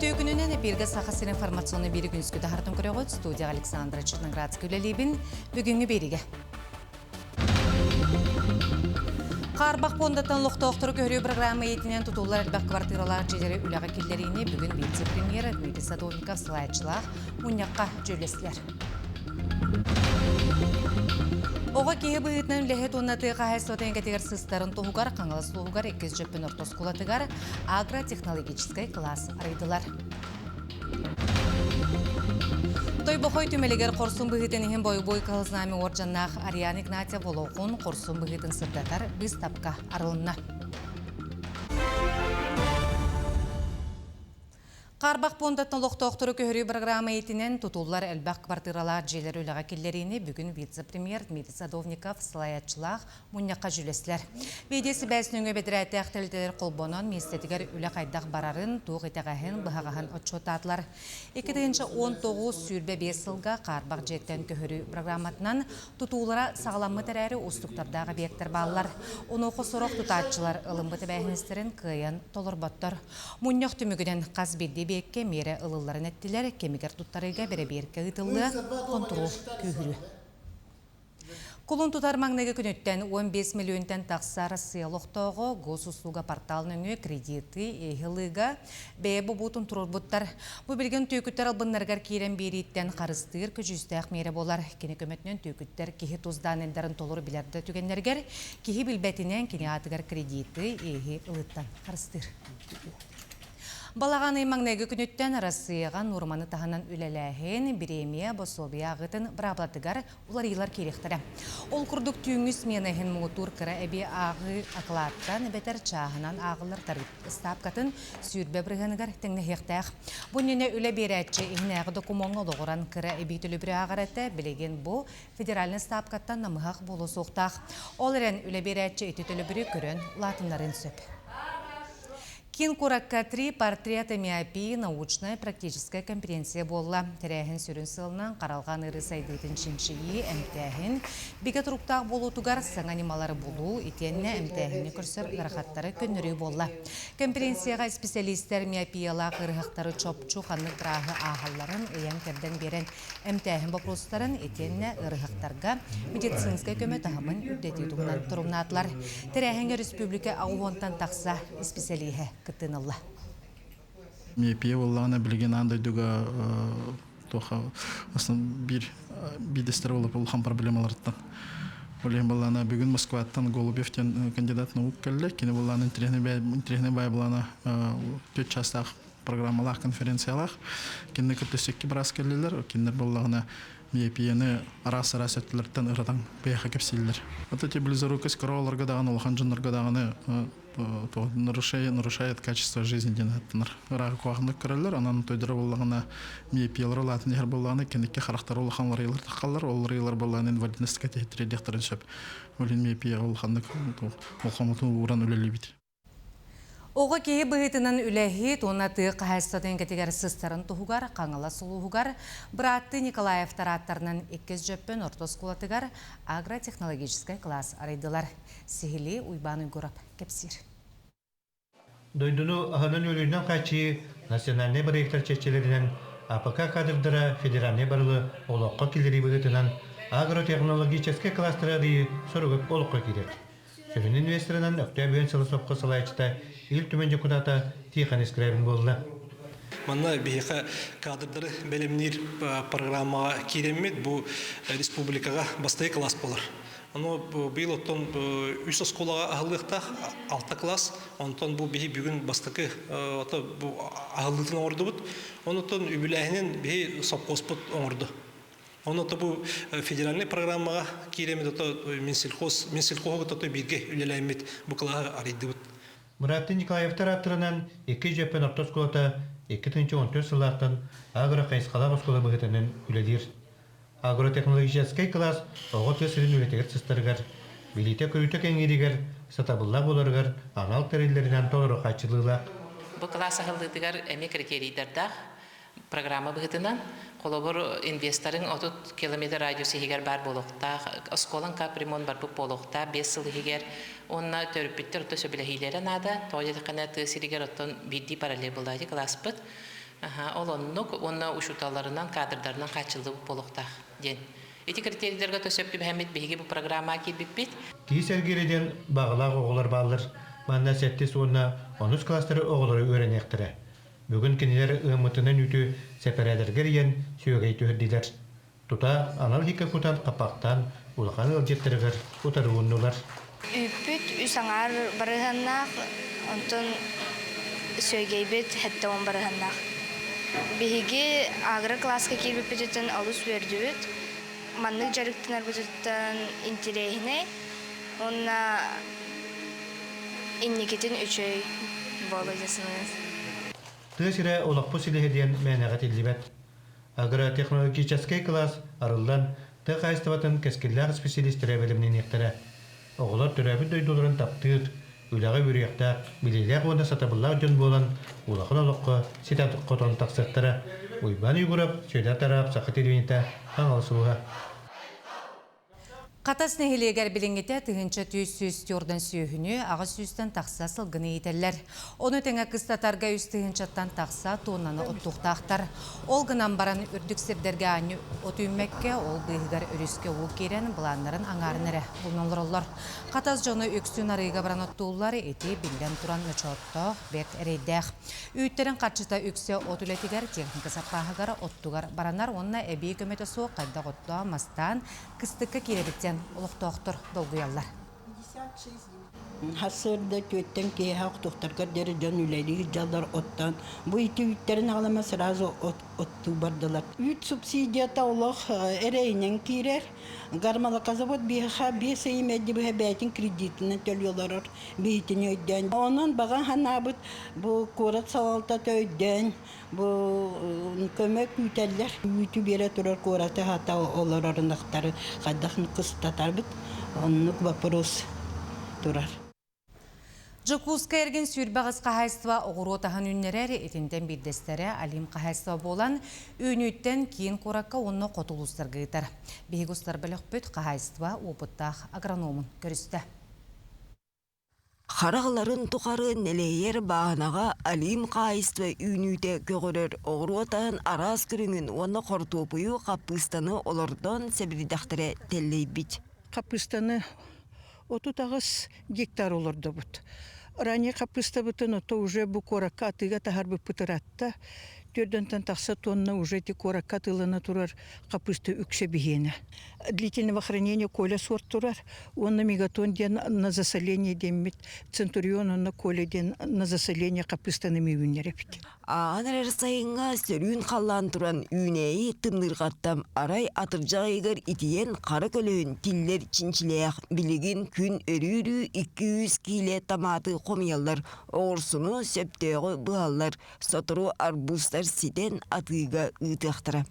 Үтүө күнүнэн эпиргэ Саха сирин информационный биэри күнүскү таһартын көрөҕүт. Студия Александра Черноградская үлэлиибин. Бүгүҥҥү биэригэ. Хаарбах пуондаттан олохтоохтору көһөрүү программа иитинэн тутуллар элбэх квартиралаах дьиэлэри үлэҕэ киллэриини бүгүн вице-премьер Дмитрий Садовников салайааччылаах мунньахха дьүүллэстилэр. Оҕо киһи быһыытынан үлэһит уонна тыа хаһаайыстыбатын эйгэтигэр сыстарын туһугар Хаҥалас улууһугар иккис Дьөппөн орто оскуолатыгар агротехнологическай кылаас арыйдылар. Тойбохой түмэлигэр хорсун быһыытын иһин бойобуой Кыһыл Знамя уордьаннаах Ариан Игнатьев олоҕун хорсун быһыытын сырдатар быыстапка арылынна. Хаарбах пуондаттан олохтоохтору көһөрүү программа иитинэн тутуллар элбэх квартиралаах дьиэлэр үлэҕэ киллэриини бүгүн вице-премьер Дмитрий Садовников салайааччылаах мунньахха дьүүллэстилэр. Видео сибээс нөҥүө бэдэрээттээх тэрилтэлэр холбонон миэстэтигэр үлэ хайдах барарын, туох итэҕэһин, быһаҕаһын отчуоттаатылар. 2019-25 сылга хаарбах дьиэттэн көһөрүү программатынан тутуулара саҕаламмыт эрээри уустуктардаах объектар бааллар. Онуоха сорох тутааччылар ылыммыт эбээһинэстэрин кыайан толорботтор. Мунньах түмүгүнэн хас биирдии эбиэккэ миэрэ ылылларын эттилэр, кэмигэр туттарыыга бэрэбиэркэ ыытыллыа, хонтуруол күүһүрүө. Кулун тутар маҥнайгы күнүттэн 15 миллионтан тахса Россия олохтооҕо Госуслуга портал нөҥүө кредиты ылыыга бэйэ бобуутун туруорбуттар. Бу билигин түөкүттэр албыннарыгар киирэн биэрииттэн харыстыыр көдьүүстээх миэрэ буолар. Кини көмөтүнэн түөкүттэр киһи тус дааннайдарын толору билэр да түгэннэригэр киһи билбэтинэн кини аатыгар кредиты иэһи ылыыттан харыстыыр. Балаҕан ый маҥнайгы күнүттэн Арассыыйаҕа нуорманы таһынан үлэлээһин, бириэмийэ, босуобуйа ааҕыытын быраабылатыгар уларыйыылар киириэхтэрэ. Ол курдук түүҥҥү смена иһин муҥутуур кыра эбии ааҕыы акылааттан эбэтэр чааһынан ааҕыллар тарыып ыстаапкатын 20 бырыһыаныгар тэҥнэһиэхтээх. Бу иннинэ үлэ биэрээччи иһинээҕи докумуоҥҥа олоҕуран кыра эбии төлөбүрү ааҕар этэ, билигин бу федеральнай ыстаапкаттан намыһах буолуо суохтаах. Ол эрэн үлэ биэрээччи ити төлөбүрү көрөн улаатыннарыан сөп. Киин куоракка «Три портрета миопии» научнай практическай конференция буолла. Тэрээһин сүрүн сыалынан харалҕан ыарыы сайдыытын чинчийии, эмтээһин, бигэ туруктаах буолуутугар саҥа ньымалары булуу, итиэннэ эмтээһини көрсөр ыарахаттары көннөрүү буолла. Конференцияҕа исписэлиистэр миопиялаах ыарыһахтары чопчу ханнык бырааһы ааһалларын ыйан-кэрдэн биэрэн эмтээһин боппуруостарын итиэннэ ыарыһахтарга медицинскэй көмө таһымын үрдэтии туһунан торумнаатылар. Тэрээһиҥҥэ республика аҕыс тахса исписэлииһэ кыттыыны ылла. Миопия буоллаҕына билигин аан дойдуга туоха биир биирдэстэрэ буолар улахан проблемаларыттан. Ол иһин буоллаҕына бүгүн Москваттан Голубев диэн кандидат наук кэллэ. Кини буоллаҕына интэриэһинэй баай буоллаҕына төрт чаастаах программалаах конференциялаах. Кинини кытта өссө быраас кэллилэр. Кинилэр буоллаҕына миопияны араас-араас өттүлэртэн ырытан биһиэхэ кэпсииллэр. Вот эти близорукость короларга даҕаны улахан дьоннорго даҕаны нарушает, нарушает качество жизни диэн аттанар. Ырааҕы куһаҕаннык көрөллөр, онон тойдоро буоллаҕына миопиялар улаатан иһэр буоллаҕына кэнники харахтара улахан уларыйылар таххаллар, ол уларыйылар буоллаҕына инвалидностька тириэрдиэхтэрин сөп. Ол иһин миопияҕа улаханнык болҕомтотун ууран үлэлиибит. Оҕо киһи быһыытынан үлэһит уонна тыа хаһаайыстыбатын эйгэтигэр сыстарын туһугар Хаҥалас улууһугар бырааттыы Николаевтар ааттарынан иккис Дьөппөн орто оскуолатыгар агротехнологическай кылаас арыйдылар. Сиһилии Уйбаан Уйгурап кэпсиир. Дойдуну аһынан-үөлүнэн хааччыйыы национальнай бырайыактар чэрчилэринэн АПК кадрдара федеральнай барылы олоххо киллэрии быһыытынан агротехнологическай кластеры арыйыы соруга олоххо киирэр. Сүрүн инвесторынан Өктөөп үөн сылы сопхуос салайааччыта Ил Түмэн дьокутаата Тихон Искрябин буолла. Манна биһиэхэ кадрдары бэлэмниир программаҕа киирэммит бу республикаҕа бастакы класс буолар. Ону быйыл оттон үс оскуолаҕа аһыллыахтаах алта класс. Онтон бу биһи бүгүн бастакы бу аһыллыытын оҥордубут. Онтон үбүлээһинин биһи сопхуоспут оҥорду. Онно бу федеральнай программаҕа киирэммит ото Минсельхоз Минсельхоһу кытта бииргэ үлэлээммит бу кылааһы арыйдыбыт. Бырааттыы Николаевтар ааттарынан икки Дьөппөн орто оскуолата 2014 сыллаахтан агро хайысхалаах оскуола быһыытынан үлэлиир. Агротехнологическай кылаас оҕо тыа сирин үлэтигэр сыстарыгар, билиитэ-көрүүтэ кэҥииригэр, сатабыллаах буоларыгар анал тэриллэринэн толору хааччылыылаах. Бу кылаас аһыллыытыгар эмиэ критерийдардаах Программа быһыытынан, холобур, инвесторыҥ 30 километр радиус иһигэр баар буолуохтаах, оскуолаҥ капремонт барбыт буолуохтаах 5 сыл иһигэр уонна төрөппүттэр оттон сөбүлэһиилэрэ наада. Тоҕо диэтэххинэ, тыа сиригэр оттон биирдии параллель буолла ити кылааспыт. Ол оннук уонна учууталларынан, кадрдарынан хааччыллыбыт буолуохтаах диэн. Ити критерийдэргэ төсөп түбэһэммит биһиги бу программаҕа киирбиппит. Киһи сэргиирэ диэн баҕалаах оҕолор бааллар. Манна сэттис уонна онус класстары оҕолоро үөрэниэхтэрэ. Бүгүн кинилэр ыаммытынан үүтү сэпэрээлэргэ эрийэн сүөгэй түһэрдилэр. Тута анал иһиккэ кутан хаппахтаан улахан ыалдьыттарыгар утары ууннулар. Үүппүт үс аҥаар барыһаннаах, онтон сүөгэйбит 70 барыһаннаах. Биһиги агро-класска киирбиппититтэн олус үөрдүбүт. Маннык дьарыктанарбытыттан интириэһинэй уонна инникитин үчүгэй буолуо дии саныыбын. Тыа сирэ олохпут силиһэ диэн мээнэҕэ этиллибэт. Агротехнологическай кылаас арыллан, тыа хаһаайыстыбатын кэскиллээх исписэлиистэрэ бэлэмнэниэхтэрэ. Оҕолор төрөөбүт дойдуларын таптыыр, үлэҕэ үөрүйэхтээх, билиилээх уонна сатабыллаах дьон буолан, улахан олоххо ситэн-хотон тахсыахтара. Уйбаан Егоров, Сүөдэр Тараап, Саха телевидениетэ, Хаҥалас улууһа. Хатас нэһилиэгэр билиҥҥитэ 1100 тюрдан сүөһүнү, 800-тэн тахса сылгыны иитэллэр. Ону тэҥэ кыстатарга үс тыһыынчаттан тахса туоннаны оттуохтаахтар. Ол гынан баран үрдүк сирдэргэ аанньа от үүммэккэ, ол быыһыгар өрүскэ уу киирэн былааннарын аҥаарын эрэ булан олороллор. Хатас дьоно үксүн арыыга баран оттууллар, ити биллэн туран ночооттоох, бэрт эрэйдээх. Үүттэрин харчыта үксэ от үлэтигэр, техника саппааһыгар, оттугар баранар уонна эбии көмөтө суох хайдах оттоон, мастаан, кыстыкка киирэбит диэн олохтоохтор долгуйаллар. Сарсыарда түөттэн киэһэ охтуохтаргар диэри дьон үлэлиир дьаллар оттоон бу ити үүттэрин аҕалама сразу оттуу бардылар. Үүт субсидията олох эрэйинэн киирэр. Гармалаказавод биһиэхэ биэс ый мэлдьи быһа бэйэтин кредитинэн төлүү олорор биһитини өйдөөн. Онон баҕа санаабыт бу куорат салалтата өйдөөн бу көмө күүтэллэр. Үүтү биэрэ турар куораты хата олорор ынахтары хайдах кыстатарбыт оннук вопрос турар. Дьокуускай эргин сүүрбэ хаһаайыстыба оҕуруот аһын үүннэрэр, итинтэн биирдэстэрэ Алим хаһаайыстыба буолан, үүнүүттэн киин куоракка уонна хоту улуустарга ыытар. Биһиги устар бөлөхпүт хаһаайыстыба опыттаах агрономун көрүстэ. Харахларын тухары нэлэһийэр бааһынаҕа Алим хаһаайыстыба үүнүүтэ көҕөрөр оҕуруот аһын араас көрүҥүн уонна хортуоппуйу хаппыыстаны олордон сэбирдэхтэрэ тэллэйбит. Хаппыыстаны 38 гектар олордобут. Ранее хаппыыстабытын ото уже бу куоракка атыыга таһарбыппыт ыраатта. Төрдөнтөн тахса тонна уже ити куоракка атыылана турар хаппыыста үксэ биһиэнэ. Длительного хранения Коля сорт турар. Уонна мегатон диэн на засоление диэммит Центурион уонна Коля диэн на засоление хаппыыстаны үүннэр эбит. Ааһан эрэр сайыҥҥа сөрүүн халлаан туран үүнээйи тымныырҕаттан арай атырдьах ыйыгар итийэн хара көлөһүн тиллэр чинчилээх билигин күн өрүү-өрүү 200 киилэ томаты хомуйаллар, оҕурсуну сөптөөҕү быһаллар, сотору арбузтар ситэн атыыга ыытыахтара.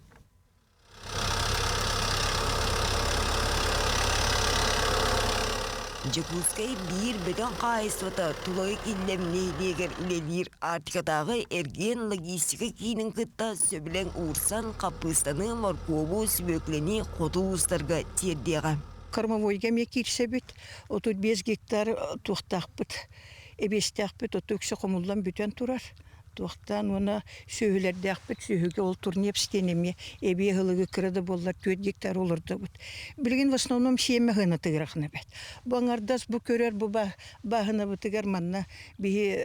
Дьокуускай биир бөдөҥ хаһаайыстыбата Тулагы Киллэм нэһилиэгэр үлэлиир Арктикатааҕы эргиэн-логистика киинин кытта сөбүлэҥ уурсан хаппыыстаны, моркуобу, сүбүөкүлэни хоту улуустарга тиэрдиэҕэ. Кормовойга эмиэ киирсэбит. 35 гектар туохтаахпыт, эбиэстээхпит, оту үксэ хомуллан бүтэн турар. Туохтаан уонна сүөһүлэрдээхпит, сүөһүгэ ол турнепс диэн эмиэ эбии аһылыгы кыра да буоллар түөрт гектар олордобут. Билигин в основном сиэмэ сыанатыгар эбэт. Бу аҥардас бу көрөр бу бааһынабытыгар манна биһи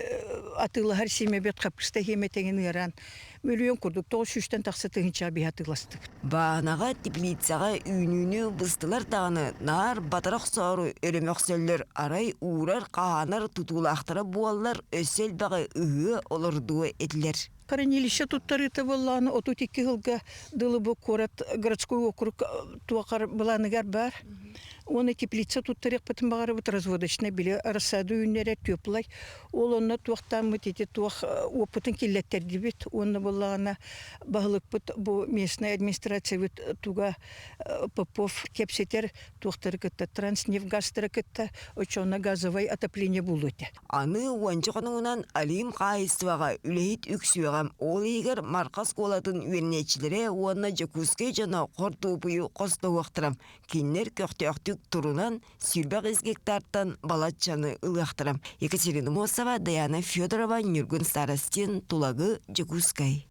атыылаһар сиэмэбит хаппыста сиэмэтигин ыараан мөлүйүөн курдук 900-тэн тахса тыһыынчаҕа биһи атыыластыбыт. Бааһынаҕа теплицаҕа үүнүүнү быстылар даҕаны наар батара охсоору өрөмөхсөллөр арай уурар хаһаанар тутуулаахтара буоллар өссө элбэҕи ыһыа олордуо этилэр. Хранилище туттарыыта буоллаҕына 32 сылга дылы бу куорат городской округ туохар былааныгар баар. Уонна теплица туттарыахпытын баҕарабыт разводочнай били рассада үүннэрэр теплай. Ол онно туохтааммыт ити туох опытын киллэттэрдибит. Уонна буоллаҕына баһылыкпыт бу местная администрациябыт туга Попов кэпсэтэр туохтары кытта транснефтгазтары кытта оччоҕуна газовай отопление буолуо этэ. Аны уонча хонугунан Алим хаһаайыстыбаҕа үлэһит үксүөҕэ. Ол иһигэр Марха оскуолатын үөрэнээччилэрэ уонна Дьокуускай дьоно хортуопуйу хостоһуохтара. Кинилэр көхтөөхтүк турунан 25 гектартан балаччаны ылыахтара. Екатерина Мосова, Даяна Федорова, Ньургун Старостин, Тулагы, Дьокуускай.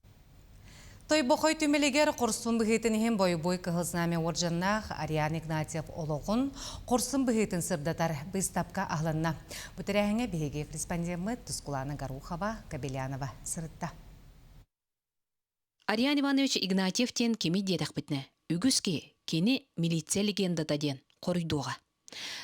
Тойбохой түмэлигэр хорсун быһыытын иһин бойобуой Кыһыл Знамя уордьаннаах Ариан Игнатьев олоҕун, хорсун быһыытын сырдатар быыстапка аһылынна. Бу тэрээһиҥҥэ биһиги корреспондеммыт Тускулаана Горохова, Кобельянова сырытта. Ариан Иванович Игнатьев диэн кими диэтэхпитинэ, үгүс киһи кини милиция легендата диэн хоруйдуоҕа.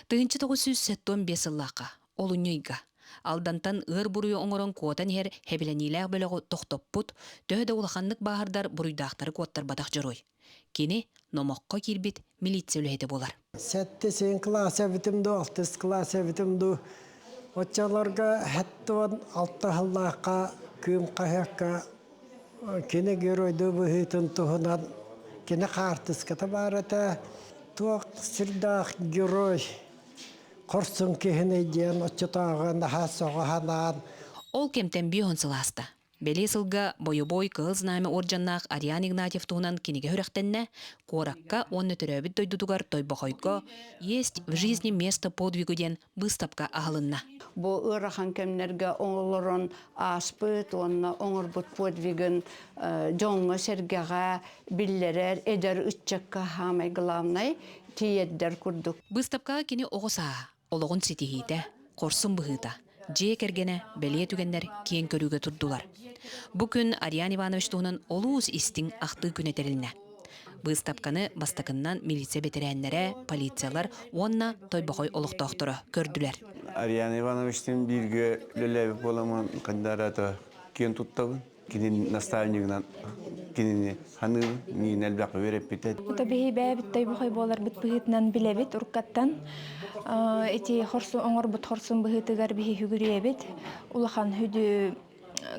1975 сыллаахха, олунньу ыйга, Алдантан ыар буруйу оҥорон куотан иһэр хэбилэниилээх бөлөҕү тохтоппут, төһө да улаханнык бааһырдар буруйдаахтары куоттарбатах дьоруой. Кини номоххо киирбит милиция үлэһитэ буолар. Сэттис кылаас эбитим дуу, алтыс кылаас эбитим дуу. Оччолорго хэттуон алта сыллаахха Кыым хаһыакка кини геройдуу быһыытын туһунан кини хаартыската баар этэ. Туох сирдээх герой хорсун киһини диэн оччотооҕу наһаа сөҕө санаан. Ол кэмтэн биэһон сыл ааста. Бэлиэ сылга бойобуой Кыһыл Знамя уордьаннаах Ариан Игнатьев туһунан кинигэ сүрэхтэннэ, куоракка уонна төрөөбүт дойдутугар Тойбохойго «Есть в жизни место подвигу» диэн быыстапка аһылынна. Бу ыарахан кэмнэргэ олорон ааспыт уонна оҥорбут подвигын дьоҥҥо-сэргэҕэ биллэрэр эдэр ыччакка саамай главнай тиийэрдэр курдук. Быыстапкаҕа кини оҕо сааһа, олоҕун ситиһиитэ, хорсун быһыыта, дьиэ кэргэнэ бэлиэ түгэннэр киэҥ көрүүгэ турдулар. Бу күн Ариан Иванович туһунан олус истиҥ ахтыы күнэ тэрилиннэ. Быыстапканы бастакыннан милиция бэтэрээннэрэ, полициялар уонна Тойбохой олохтоохторо көрдүлэр. Ариан Ивановичтыын бииргэ үлэлээбит буоламмын хандарата киэн туттабын. Кини наставнигынан кинини саныыбын, миин элбэх үөрэппитэ. Ото биһи бэйэбит Тойбохой буоларбыт быһыытынан билэбит уруккаттан. Ити хорсун оҥорбут хорсун быһыытыгар биһи хүгүрүйэбит. Улахан хүдү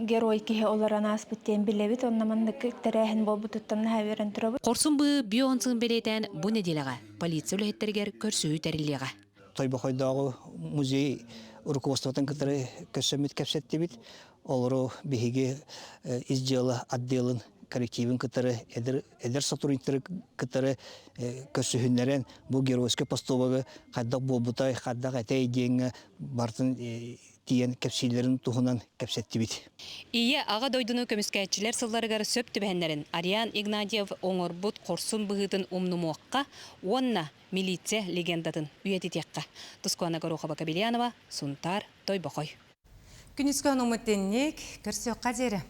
герой киһи олорон ааспыт диэн билэбит. Онно маннык тэрээһин буолбутуттан наһаа үөрэн турабыт. Хорсун быһыы био-онсун бэлиэтээн бу нэдиэлэҕэ полиция үлэһиттэригэр көрсүһүү тэриллиэҕэ. Тойбохойдооҕу музей руководствотын кытары көрсөммүт кэпсэттибит. Олору биһиги ис дьыала отделын коллективин кытары эдэр, эдэр сотрудниктары кытары көрсүһүннэрэн бу геройскай поступогы хайдах буолбутай, хайдах этэй диэҥҥэ барытын тиийэн кэпсииллэрин туһунан кэпсэттибит. Ийэ, Аҕа дойдуну көмүскээччилэр сылларыгар сөп түбэһэннэрин Ариан Игнатьев оҥорбут хорсун быһыытын умнумуохха уонна милиция легендатын үйэтитиэххэ. Тускуана Горохова-Кобельянова, Сунтаар, Тойбохой. Күнүскү онуммут тинник, көрсүөххэ диэри.